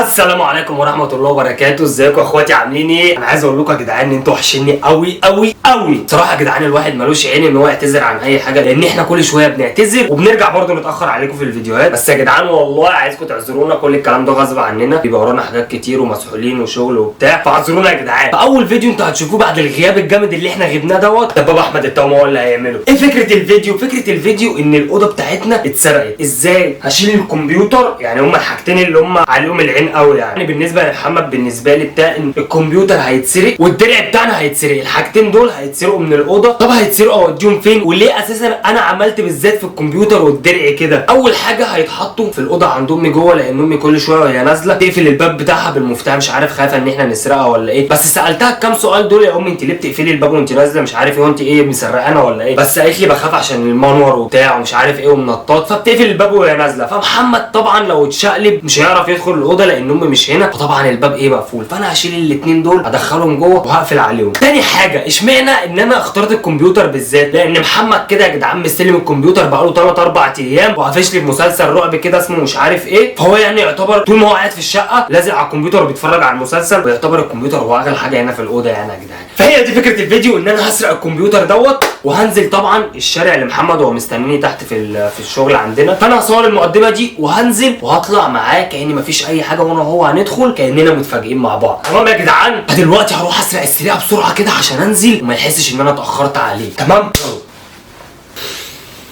السلام عليكم ورحمة الله وبركاته. ازيكم يا اخواتي، عاملين ايه؟ انا عايز اقول لكم يا جدعان ان انتوا وحشيني قوي قوي قوي صراحة يا جدعان. الواحد ملوش عين ان هو يعتذر عن اي حاجة، لان احنا كل شوية بنعتذر وبنرجع برضه نتاخر عليكم في الفيديوهات. بس يا جدعان والله عايزكم تعذرونا، كل الكلام ده غصب عننا، بيبقى ورانا حاجات كتير ومسحولين وشغل وبتاع، فاعذرونا يا جدعان. فاول فيديو انتوا هتشوفوه بعد الغياب الجامد اللي احنا غبناه دوت، ده بابا احمد التوم هو اللي هيعمله. ايه فكرة الفيديو؟ فكرة الفيديو ان الاوضة بتاعتنا اتسرقت. ازاي؟ هشيل الكمبيوتر، يعني هما الحاجتين اللي هما عليهم العين قوي يعني بالنسبة لمحمد، بالنسبة لي بتاع ان الكمبيوتر هيتسرق والدرع بتاعنا هيتسرق، الحاجتين دول هيتسرقوا من الاوضة. طب هيتسرقوا اوديهم فين؟ وليه اساسا انا عملت بالذات في الكمبيوتر والدرع كده؟ اول حاجة هيتحطوا في الاوضة عند امي جوه، لان امي كل شوية وهي نازله تقفل الباب بتاعها بالمفتاح، مش عارف خايفة ان احنا نسرقها ولا ايه. بس سالتها كام سؤال دول، يا امي انت ليه بتقفلي الباب وانت نازله مش عارف ايه، وانت ايه مسرقانه ولا ايه؟ بس قالت لي بخاف عشان المنور وبتاع ومش عارف ايه ومنطاط، فبتقفل الباب وهي نازله. فمحمد طبعا لو اتشقلب مش هيعرف يدخل الاوضة لان امي مش هنا، فطبعا الباب ايه مقفول. فانا هشيل الاثنين دول هدخلهم جوه وهقفل عليهم. تاني حاجة، اشمعنى ان انا اخترت الكمبيوتر بالذات؟ لان محمد كده يا جدعان مستلم الكمبيوتر بقاله 3 4 ايام وقافش لي بمسلسل رعب كده اسمه مش عارف ايه، فهو يعني يعتبر طول ما هو قاعد في الشقة لازق على الكمبيوتر وبيتفرج على المسلسل، ويعتبر الكمبيوتر هو اغلى حاجة هنا في الاوضة يعني يا جدعان. فهي دي فكرة الفيديو، ان انا هسرق الكمبيوتر دوت وهنزل طبعا الشارع اللي محمد وهو مستنيني تحت في الشغل عندنا. فانا هصور المقدمة دي وهنزل وهطلع معاه كأن مفيش اي حاجة، وانا وهو هندخل كاننا متفاجئين مع بعض. تمام يا جدعان؟ فدلوقتي هروح اسرق السرقة بسرعة كده عشان انزل وما يحسش ان انا اتاخرت عليه. تمام؟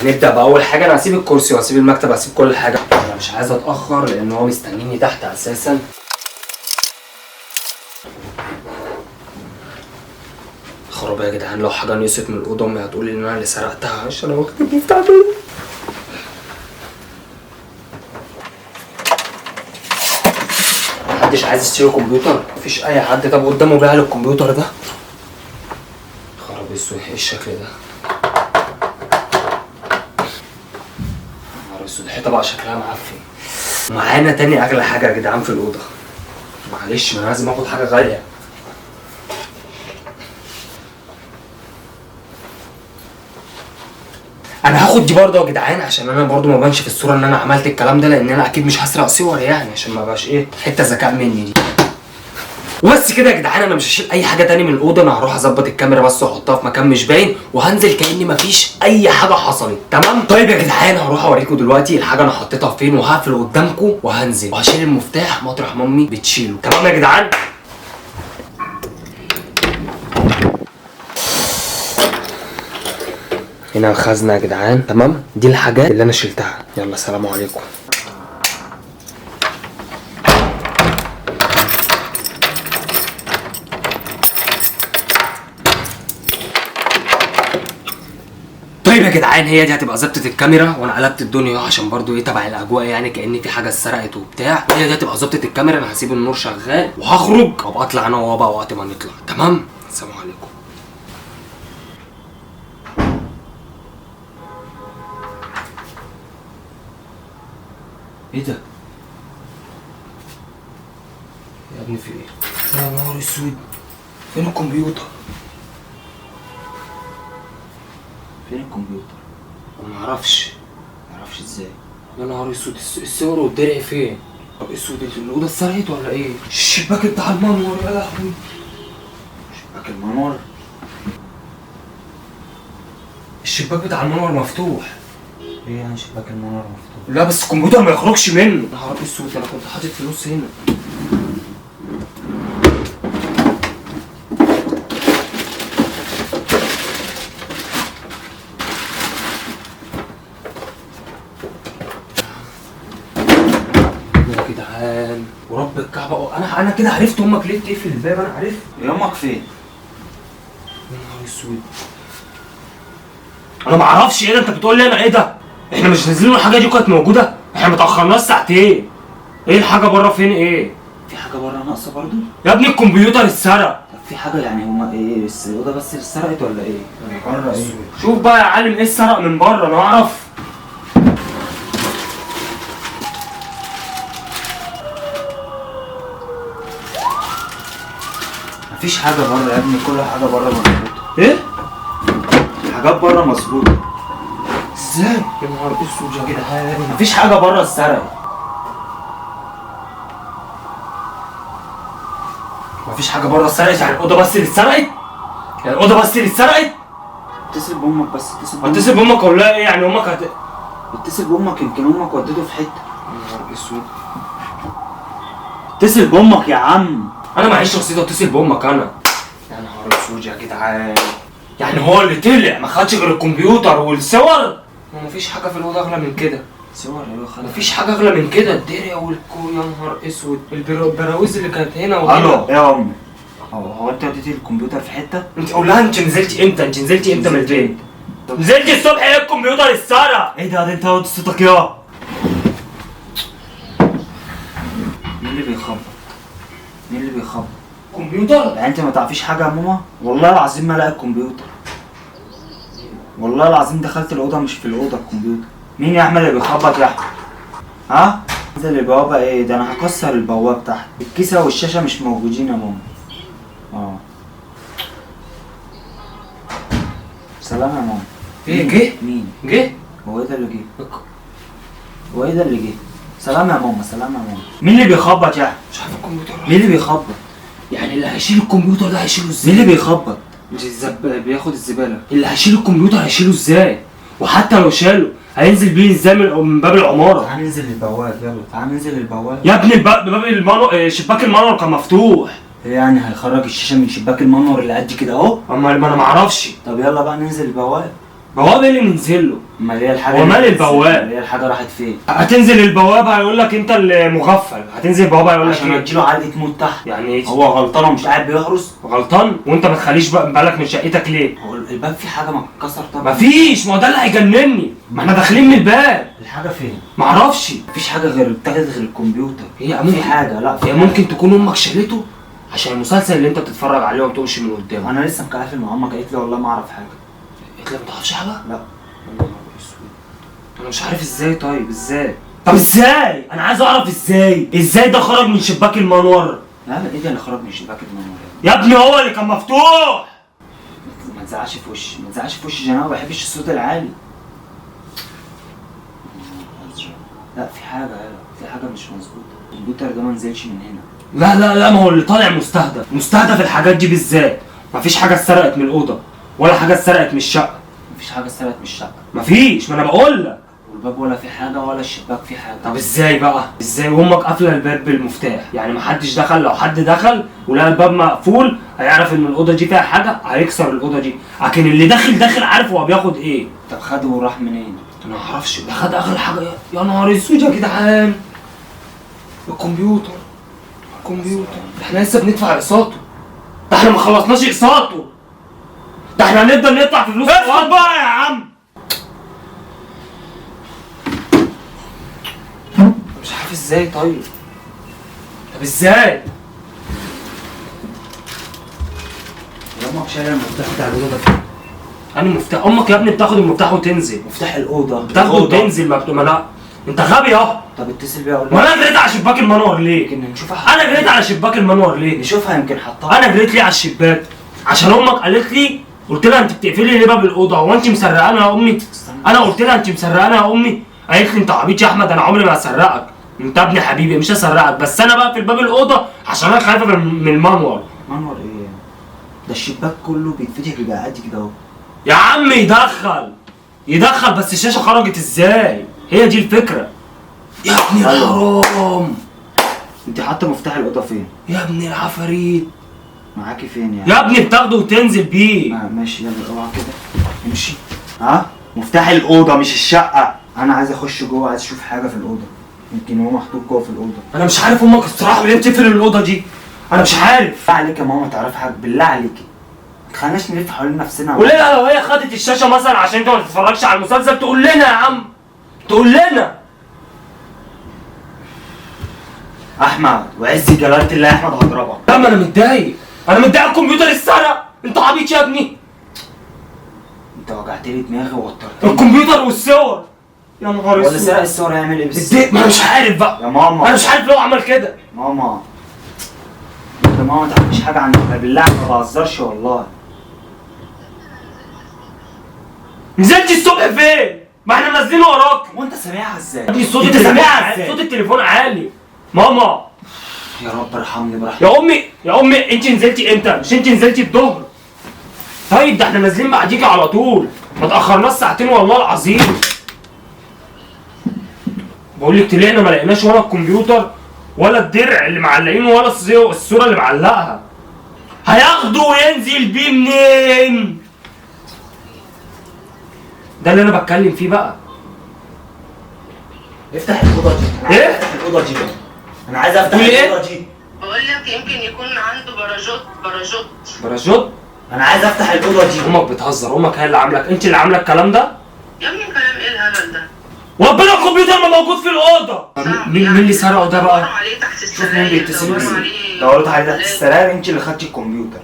نبدا باول حاجة. انا هسيب الكرسي وهسيب المكتب وهسيب كل حاجة، انا مش عايز اتاخر لان هو مستنيني تحت اساسا. خراب يا جدعان، لو حاجة نقصت من الاوضة امي هتقول ان انا اللي سرقتها عشان انا واخد المفتاح ده. محدش عايز يشتري كمبيوتر؟ مفيش اي حد. طب قدامه بقى الكمبيوتر ده. خراب اسود، ايه الشكل ده؟ نهار اسود، الحيطة بقى شكلها معفن. معانا تاني اغلى حاجة يا جدعان في الاوضة، معلش ما انا لازم اخد حاجة غالية. انا هاخد دي برضه يا جدعان عشان انا برضه ما بانش في الصورة ان انا عملت الكلام ده، لان انا اكيد مش هسرق صور يعني، عشان ما بقاش ايه حتة ذكاء مني دي. وبس كده يا جدعان، انا مش هشيل اي حاجة تاني من الاوضة، انا هروح اظبط الكاميرا بس واحطها في مكان مش باين، وهنزل كأن مفيش اي حاجة حصلت. تمام؟ طيب يا جدعان هروح اوريكم دلوقتي الحاجة انا حطيتها فين، وهقفل قدامكم وهنزل وهشيل المفتاح مطرح مامي بتشيله. تمام يا جدعان؟ هنا الخزنة يا جدعان. تمام؟ دي الحاجات اللي انا شلتها. يلا سلام عليكم. طيب يا جدعان هي دي هتبقى ظبطة الكاميرا، وانا قلبت الدنيا عشان برضو ايه تبع الاجواء يعني كأن في حاجة اتسرقت وبتاع. هي دي هتبقى ظبطة الكاميرا، انا هسيب النور شغال وهخرج وابقى اطلع انا وهو بقى وقت ما نطلع. تمام؟ السلام عليكم. ايه ده؟ يا ابني في ايه؟ يا نهار اسود، فين الكمبيوتر؟ فين الكمبيوتر؟ ما اعرفش. ما اعرفش ازاي. يا نهار اسود، الصور والدرع فين؟ طب اسود، الاوضة اتسرقت ولا ايه؟ الشباك بتاع المنور، يا لهوي. شباك المنور؟ الشباك بتاع المنور مفتوح. ايه يعني شباك المنور مفتوح؟ لا بس الكمبيوتر ما يخرجش منه. يا نهار اسود، انا كنت حاطط فلوس هنا. يا جدعان ورب الكعبة انا كده عرفت امك ليه بتقفل الباب، انا عرفت. يا امك فين؟ يا نهار اسود، انا ما اعرفش ايه ده، انت بتقول لي انا ايه ده؟ احنا مش نازلين الحاجة دي كانت موجودة؟ احنا ما اتاخرناش ساعتين. ايه الحاجة بره فين ايه؟ في حاجة بره ناقصه برضو؟ يا ابني الكمبيوتر اتسرق. طب في حاجة يعني هما ايه الاوضة بس اللي اتسرقت ولا ايه؟ بره ايه؟ شوف بقى يا عالم ايه اتسرق من بره، انا اعرف. مفيش حاجة بره يا ابني، كل حاجة بره مظبوطة. ايه؟ الحاجات بره مظبوطة. ازاي؟ يا نهار اسود يا جدعان، مفيش حاجة بره اتسرقت. مفيش حاجة بره اتسرقت، يعني الاوضة بس اللي اتسرقت؟ يعني الاوضة بس اللي اتسرقت؟ اتصل بامك بس، اتصل بامك. اتصل بامك اقول لها ايه يعني؟ امك اتصل بامك، يمكن امك ودته في حتة. يا نهار اسود. اتصل بامك يا عم. انا معيش رصيد اتصل بامك انا. يا نهار اسود يا جدعان، يعني هو اللي طلع ما خدش غير الكمبيوتر والصور؟ ومفيش حاجة في الاوضة اغلى من كده. صور ايوه خدها. مفيش حاجة اغلى من كده، الدرع والكو. يا نهار اسود، البراويز اللي كانت هنا وهنا. الو يا امي، هو انت وديتي الكمبيوتر في حتة؟ انت قول لها انت نزلتي امتى؟ انت نزلتي امتى من البيت؟ نزلتي الصبح ايه الكمبيوتر اتسرق؟ ايه ده؟ انت وطي صوتك يا. مين اللي بيخبط؟ مين اللي بيخبط؟ كمبيوتر؟ يعني انت ما تعرفيش حاجة يا ماما؟ والله العظيم ما الاقي الكمبيوتر. والله العظيم دخلت الاوضة مش في الاوضة الكمبيوتر. مين يا احمد اللي بيخبط يا احمد؟ ها؟ نزل البوابة ايه ده؟ انا هكسر البواب تحت. الكيسة والشاشه مش موجودين يا ماما. اه سلام يا ماما. ايه جه؟ مين؟ جه؟ هو ايه ده اللي جه؟ هو ايه ده اللي جه؟ سلام يا ماما، سلام يا ماما. مين اللي بيخبط يا احمد؟ مش عارف الكمبيوتر. مين اللي بيخبط؟ يعني اللي هيشيل الكمبيوتر ده هيشيله ازاي؟ مين اللي بيخبط؟ مش بياخد الزبالة. اللي هيشيل الكمبيوتر هيشيله ازاي؟ وحتى لو شاله هينزل بيه ازاي من باب العمارة؟ تعال ننزل للبواب، يلا تعال ننزل للبواب. يا ابني باب المنور، شباك المنور كان مفتوح. ايه يعني هيخرج الشاشة من شباك المنور اللي قد كده اهو؟ اما ما انا معرفش. طب يلا بقى ننزل البواب. بواب ايه اللي ننزل له؟ امال هي الحاجة؟ هو مال البواب؟ هي الحاجة راحت فين؟ هتنزل البواب هيقول لك انت اللي مغفل، هتنزل البواب هيقول لك عشان اديله علقه موت تحت. يعني ايه؟ هو غلطان ومش قاعد بيحرس؟ غلطان؟ وانت ما تخليش بالك من شقتك ليه؟ هو الباب في حاجة ما اتكسر طبعا. مفيش، ما هو ده اللي هيجنني، ما احنا داخلين من الباب. الحاجة فين؟ معرفش. مفيش حاجة غير بتاعت غير الكمبيوتر. هي ممكن في حاجة؟ لا هي ممكن تكون امك شالته عشان المسلسل اللي انت بتتفرج عليه وما بتقومش من قدامه. انا لسه مكلفل مع امك قالت لي والله ما اعرف حاجة. قالت لي ما تعرفش حاجة؟ لا. يا نهار اسود، انا مش عارف ازاي. طيب ازاي؟ طب ازاي؟ انا عايز اعرف ازاي؟ ازاي ده خرج من شباك المنور؟ لا ايه ده اللي خرج من شباك المنور يا ابني؟ هو اللي كان مفتوح. ما تزعقش في وشي، ما تزعقش في وشي، انا ما بحبش الصوت العالي. لا في حاجة، في حاجة مش مظبوطة. الكمبيوتر ده ما نزلش من هنا. لا لا لا، ما هو اللي طالع مستهدف، مستهدف الحاجات دي بالذات. مفيش حاجة اتسرقت من الاوضة ولا حاجة اتسرقت من الشقة. مفيش حاجة اتسرقت من الشقة. مفيش، ما انا بقول لك. والباب ولا في حاجة ولا الشباك في حاجة. طب ازاي بقى؟ ازاي وامك قافله الباب بالمفتاح؟ يعني محدش دخل، لو حد دخل ولقى الباب مقفول هيعرف ان الاوضة دي فيها حاجة، هيكسر الاوضة دي. لكن اللي داخل داخل عارف هو بياخد ايه. طب خده وراح منين؟ انا ما اعرفش، ده خد اخر حاجة. يا نهار اسود يا جدعان، الكمبيوتر، الكمبيوتر احنا لسه بندفع اقساطه، ده احنا ما خلصناش اقساطه، ده احنا هنفضل ندفع في فلوس. اسكت بقى يا عم. مش عارف ازاي. طيب طب ازاي؟ يا امك شايله المفتاح بتاع الاوضة ده فين؟ انا المفتاح؟ امك يا ابني بتاخد المفتاح وتنزل. مفتاح الاوضة بتاخده وتنزل. ما لا انت غبي اهو. طب اتصل بيها اقول ما انا جريت على شباك المنور ليه؟ يمكن نشوفها. انا جريت على شباك المنور ليه؟ نشوفها يمكن حطها. انا جريت ليه على الشباك؟ عشان امك قالت لي، قلت لها انت بتقفلي ليه باب الاوضة؟ هو انت مسرقانه يا امي؟ انا قلت لها انت مسرقانه يا امي؟ قالت لي انت عبيط يا احمد، انا عمري ما هسرقك، انت ابني حبيبي مش هسرقك، بس انا بقفل باب الاوضة عشان انا خايفة من المنور. منور ايه؟ ده الشباك كله بيتفتح بيبقى قد كده اهو. يا عم يدخل يدخل، بس الشاشة خرجت ازاي؟ هي دي الفكرة. يا ابن الحرام، انت حاطه مفتاح الاوضة فين؟ يا ابن العفاريت. معاكي فين يعني؟ يا ابني بتاخده وتنزل بيه. ماشي يلا اوعى كده امشي. ها؟ مفتاح الاوضة مش الشقة. انا عايز اخش جوه، عايز اشوف حاجة في الاوضة، يمكن هو محطوط جوه في الاوضة. انا مش عارف امك الصراحة ليه بتقفل الاوضة دي، انا مش عارف. بالله عليك يا ماما تعرفي حاجة، بالله عليكي ما تخليناش نلف حوالين نفسنا. قول لها لو هي خدت الشاشة مثلا عشان انت ما تتفرجش على المسلسل تقول لنا يا عم، تقول لنا. احمد وعز جلاله الله يا احمد هضربك. لا ما انا متضايق، انا متضايق. الكمبيوتر اتسرق، انت عبيط يا ابني. انت وجعت لي دماغي ووترتني. الكمبيوتر والصور. يا نهار اسود. ولا سرق الصور هيعمل ايه بس؟ ما انا مش عارف بقى يا ماما، انا مش عارف لو عمل كده. ماما انت ماما ما تعرفيش حاجة عن بالله ما بهزرش والله. نزلت الصبح فين؟ ما احنا نازلين وراك. وانت سامعها ازاي؟ يا ابني صوت، انت سامعها ازاي؟ صوت التليفون عالي. ماما يا رب ارحمني برحمتك. يا امي يا امي، انت نزلتي امتى؟ مش انت نزلتي الظهر؟ طيب ده احنا نازلين بعديكي على طول، ما تاخرناش ساعتين والله العظيم. بقول لك طلعنا ما لقيناش ولا الكمبيوتر ولا الدرع اللي معلقينه ولا الصورة اللي معلقها. هياخده وينزل بيه منين؟ ده اللي انا بتكلم فيه بقى. افتح الاوضة دي. ايه؟ افتح الاوضة دي، انا عايز افتح الاوضة دي. بقول لك يمكن يكون عنده باراجوت. باراجوت؟ باراجوت؟ انا عايز افتح الاوضة دي. امك بتهزر، امك هي اللي عامله، انت اللي عامله الكلام ده؟ يا ابني كلام ايه الهبل ده؟ وربنا الكمبيوتر ما موجود في الاوضة. مين اللي سرقه ده بقى؟ شوف مين بيتصل بيه. دورت عليه تحت السراير، انت اللي خدتي الكمبيوتر.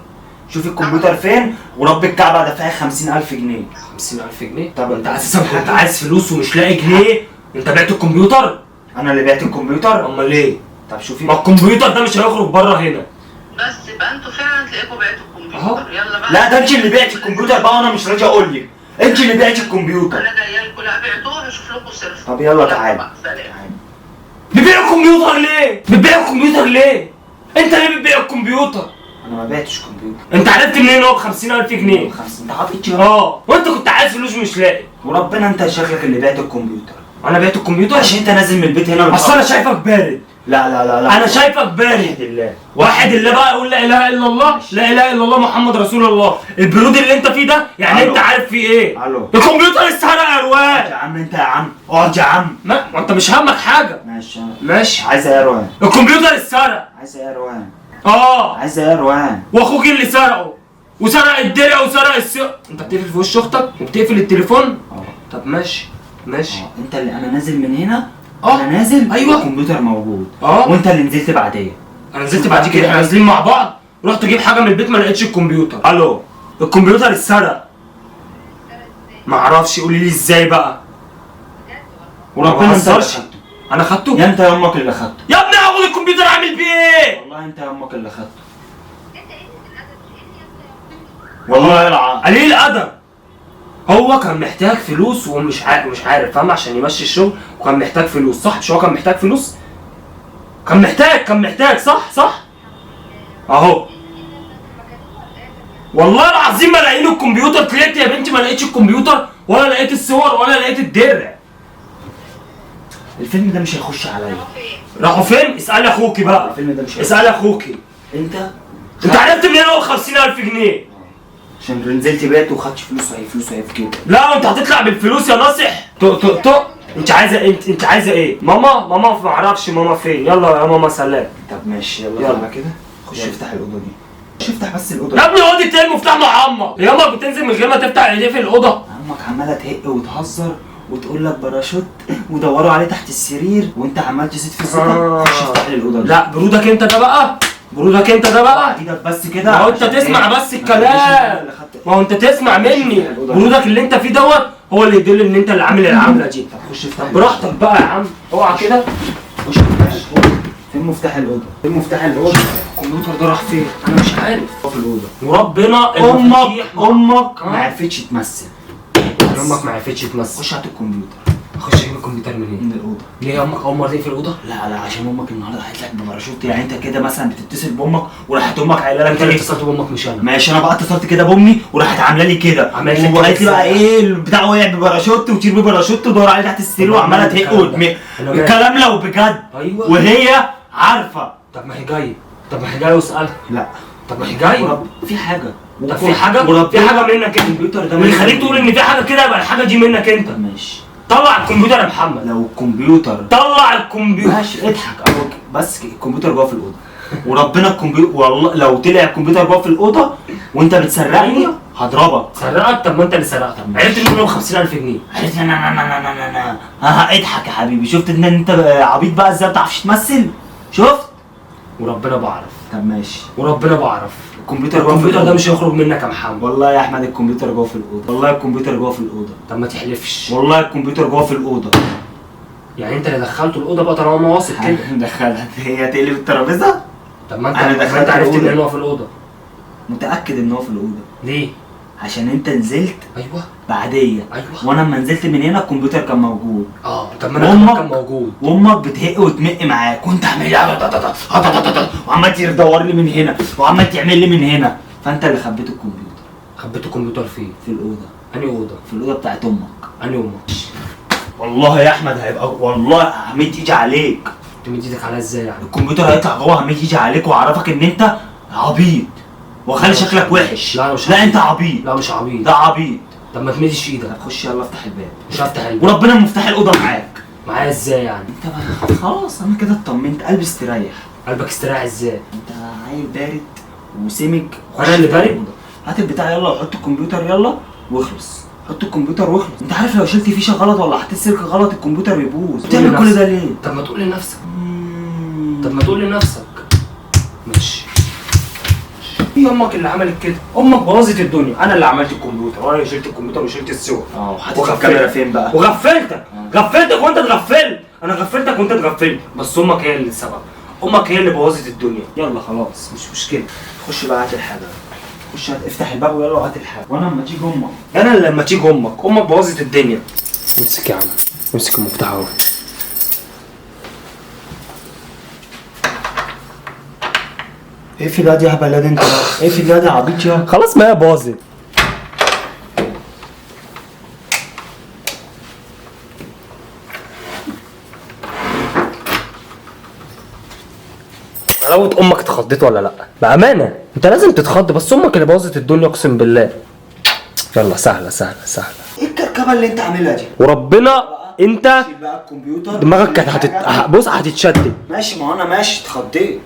شوفي الكمبيوتر فين، ورب الكعبة دافعي 50000 جنيه. 50000 جنيه؟ طب انت اساسا كنت عايز فلوس ومش لاقي جنيه، انت بعت الكمبيوتر؟ انا اللي بعت الكمبيوتر؟ امال ايه؟ طب شوفي، ما الكمبيوتر ده مش هيخرج بره هنا. بس يبقى انتوا فعلا تلاقيكوا بعتوا الكمبيوتر. يلا بقى. لا ده انت اللي بعتي الكمبيوتر بقى، وانا مش راضي اقول لك انت اللي بعتي الكمبيوتر. انا جاية لكم، لا بعتوه هشوف لكم صرف. طب يلا تعالى. بتبيع الكمبيوتر ليه؟ بتبيع الكمبيوتر ليه؟ انت ليه بتبيع الكمبيوتر؟ انا ما بعتش كمبيوتر. انت عرفت منين هو ب 50000 جنيه؟ 50 انت عبيط يا اه، وانت كنت عايز فلوس مش لاقي. وربنا انت شكلك اللي بعت الكمبيوتر. انا بعت الكمبيوتر؟ عشان انت نازل من البيت هنا. اصل انا شايفك بارد. لا لا لا لا، انا شايفك بارد. واحد الله، واحد الله بقى، يقول لا اله الا الله، لا اله الا الله محمد رسول الله. البرود اللي انت فيه ده يعني ألو. انت عارف فيه ايه؟ الو. الكمبيوتر اتسرق يا روان. يا عم انت يا عم اقعد يا عم. ما انت مش همك حاجة. ماشي ماشي. عايز ايه يا روان؟ الكمبيوتر اتسرق. عايز ايه يا روان؟ اه عايز ايه يا روان؟ واخوك اللي سرقه وسرق الدرع وسرق انت بتقفل في وش اختك وبتقفل التليفون؟ طب ماشي ماشي. انت اللي انا نازل من هنا. انا نازل. ايوه الكمبيوتر موجود. وانت اللي نزلت بعديه. انا نزلت بعديك، احنا نازلين مع بعض. رحت اجيب حاجة من البيت ما لقيتش الكمبيوتر. الو، الكمبيوتر اتسرق. ما اعرفش، قولي لي ازاي بقى. وربنا ما هزرش. انا خدته؟ يا انت يا امك اللي خدته. يا ابني هاخد الكمبيوتر اعمل بيه ايه؟ والله انت يا امك اللي خدته. والله العظيم قليل الادب. هو كان محتاج فلوس ومش عارف، مش عارف فاهم، عشان يمشي الشغل، وكان محتاج فلوس صح؟ مش هو كان محتاج فلوس؟ كان محتاج، كان محتاج صح صح؟ اهو والله العظيم ما لاقيين الكمبيوتر. طلعت يا بنتي ما لقيتش الكمبيوتر ولا لقيت الصور ولا لقيت الدرع. الفيلم ده مش هيخش عليا. راحوا فين؟ اسألي اخوكي بقى. الفيلم ده مش هيخش. اسألي اخوكي. انت عرفت منين هو 50000 جنيه؟ عشان نزلت بيت وخدت فلوس، اهي فلوس اهي في جيبك. لا انت هتطلع بالفلوس يا ناصح. طق طق طق. انت عايزه، انت عايزه ايه؟ ماما ماما ما اعرفش ماما فين. يلا يا ماما سلام. طب ماشي يلا يلا كده. خش افتح الاوضة دي. خش افتح بس الاوضة. يا ابني اوضة ايه؟ المفتاح مع عمك. يا امك بتنزل من غير ما تفتح ايديه في الاوضة. عمك عماله تهق وتهزر وتقول لك باراشوت ودوروا عليه تحت السرير وانت عمال تزيد في الزيطة. خش افتح لي الاوضة دي. لا برودك انت ده بقى، برودك انت ده بقى. ايدك بس كده. ما هو انت تسمع بس الكلام، ما هو انت تسمع مني. برودك اللي انت فيه دوت هو اللي يدل ان انت اللي عامل العملة دي. طب خش افتح براحتك بقى يا عم، اوعى كده. خش افتح الاوضة. فين مفتاح الاوضة؟ فين مفتاح الاوضة؟ الكمبيوتر ده راح فين؟ انا مش عارف. في الاوضة. وربنا امك ما عرفتش تمثل. امك ما عرفتش تمثل. خش هات الكمبيوتر. اخش اجيب الكمبيوتر منين؟ من الاوضة. ليه يا امك اول مرة تقفل الاوضة؟ لا لا عشان امك النهارده قالت لك بباراشوت. يعني انت كده مثلا بتتصل بامك وراحت امك قايله لك انت اللي اتصلت بامك مش انا. ماشي انا بقى اتصلت كده بامي وراحت عامله لي كده وقالت لي بقى ايه البتاع وقع بباراشوت وطير بباراشوت ودور عليه تحت السرير وعماله تهق وتمق. الكلام لو بجد. ايوه وهي عارفه. طب ما هي جاية، طب ما هي جاية واسالها. لا طب ما هي جاية. في حاجة. طب في حاجة؟ في حاجة منك انت. الكمبيوتر ده اللي يخليك تقول ان في حاجة كده يبقى الحاجة دي منك انت. ماشي طلع الكمبيوتر يا محمد. لو الكمبيوتر طلع الكمبيوتر. ماشي اضحك بس الكمبيوتر جوه في الاوضة. وربنا الكمبيوتر والله لو طلع الكمبيوتر جوه في الاوضة وانت بتسرقني هضربك. سرقك؟ طب ما انت اللي سرقتك. عرفت ان هو 50000 جنيه. عرفت. انا انا انا انا انا ها اضحك يا حبيبي. شفت ان انت عبيط بقى ازاي ما بتعرفش تمثل؟ شفت؟ وربنا بعرف. طب ماشي وربنا بعرف. الكمبيوتر ده مش هيخرج منك يا محمد. والله يا احمد الكمبيوتر جوه في الاوضة. والله الكمبيوتر جوه في الاوضة. طب ما تحلفش. والله الكمبيوتر جوه في الاوضة. يعني انت اللي دخلته الاوضة بقى طالما واثق كده. دخلها هي تقلب الترابيزة؟ طب ما انت انا دخلت، عرفت ان هو في الاوضة. متاكد ان هو في الاوضة. ليه؟ عشان انت نزلت. ايوه بعديه. ايوه. وانا لما نزلت من هنا الكمبيوتر كان موجود. طب ما انا كان موجود. وامك بتهق وتمق معاك وانت عمال وعمال تدور لي من هنا وعمال تعمل لي من هنا، فانت اللي خبيت الكمبيوتر. خبيت الكمبيوتر فين؟ في الاوضة. انهي اوضة؟ في الاوضة بتاعت امك. انهي امك؟ والله يا احمد هيبقى، والله همد ايدي عليك. تمد ايدك عليا ازاي يعني؟ الكمبيوتر هيطلع جوه، همد ايدي عليك واعرفك ان انت عبيط واخلي شكلك وحش. لا مش لا انت عبيط. لا مش عبيط. ده عبيط. طب ما تمدش ايدك. طب خش يلا افتح الباب. مش هفتح الباب وربنا مفتاح الاوضة معاك. معايا ازاي يعني؟ انت خلاص انا كده اطمنت، قلبي استريح. قلبك استريح ازاي؟ انت عيل بارد وسمك. انا اللي بارد؟ هات البتاع يلا وحط الكمبيوتر يلا واخلص. حط الكمبيوتر واخلص. انت عارف لو شلت فيشه غلط ولا حطيت سلك غلط الكمبيوتر بيبوظ. بتعمل كل ده ليه؟ طب ما تقول لنفسك. طب ما تقول لنفسك. ماشي. هي امك اللي عملت كده، امك بوظت الدنيا، انا اللي عملت الكمبيوتر وانا اللي شلت الكمبيوتر وشلت الصور. وحطيت الكاميرا فين بقى؟ وغفلتك، غفلتك وانت اتغفلت، انا غفلتك وانت اتغفلت، بس امك هي اللي السبب، امك هي اللي بوظت الدنيا. يلا خلاص مش مشكلة. خش بقى هات الحاجة. خش افتح الباب ويلا وهات الحاجة. وانا لما تيجي امك، انا اللي لما تيجي امك، امك بوظت الدنيا. امسك يا عم، امسك المفتاح اهو. اقفل يا دي يا بلاد انت، اقفل يا دي عبيط يا. خلاص ما هي باظت. حلاوة امك اتخضيت ولا لا؟ بأمانة انت لازم تتخض، بس امك اللي باظت الدنيا اقسم بالله. يلا سهلة سهلة سهلة. ايه الكركبة اللي انت عاملها دي؟ وربنا انت بقى الكمبيوتر دماغك كانت بص هتتشتت. ماشي، ما انا ماشي اتخضيت،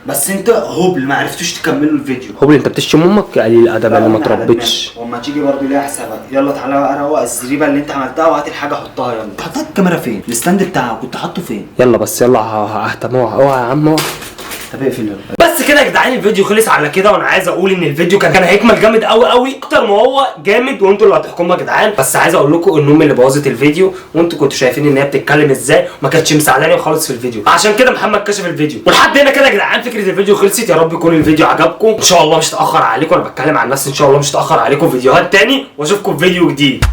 بس انت هبل ما عرفتوش تكملوا الفيديو. هبل انت بتشتم امك يا قليل الادب اللي ما تربيتش. واما تيجي برضه ليها حسابك. يلا تعالى بقى روق الزريبه اللي انت عملتها وهات الحاجة حطها. يلا حطيت الكاميرا فين؟ ال stand بتاعها كنت حاطه فين؟ يلا بس يلا اهتم. اوعى يا عم اوعى. طب اقفل يلا. بس كده يا جدعان الفيديو خلص على كده، وانا عايز اقول ان الفيديو كان هيكمل جامد قوي قوي اكتر ما هو جامد، وانتوا اللي هتحكموا يا جدعان. بس عايز اقول لكم ان امي اللي بوظت الفيديو، وانتوا كنتوا شايفين ان هي بتتكلم ازاي وما كانتش مساعداني خالص في الفيديو، عشان كده محمد كشف الفيديو. ولحد هنا كده يا جدعان فكرة الفيديو خلصت. يا رب يكون الفيديو عجبكم، ان شاء الله مش هتاخر عليكم، انا بتكلم عن نفسي، ان شاء الله مش هتاخر عليكم فيديوهات تاني، واشوفكم في فيديو جديد.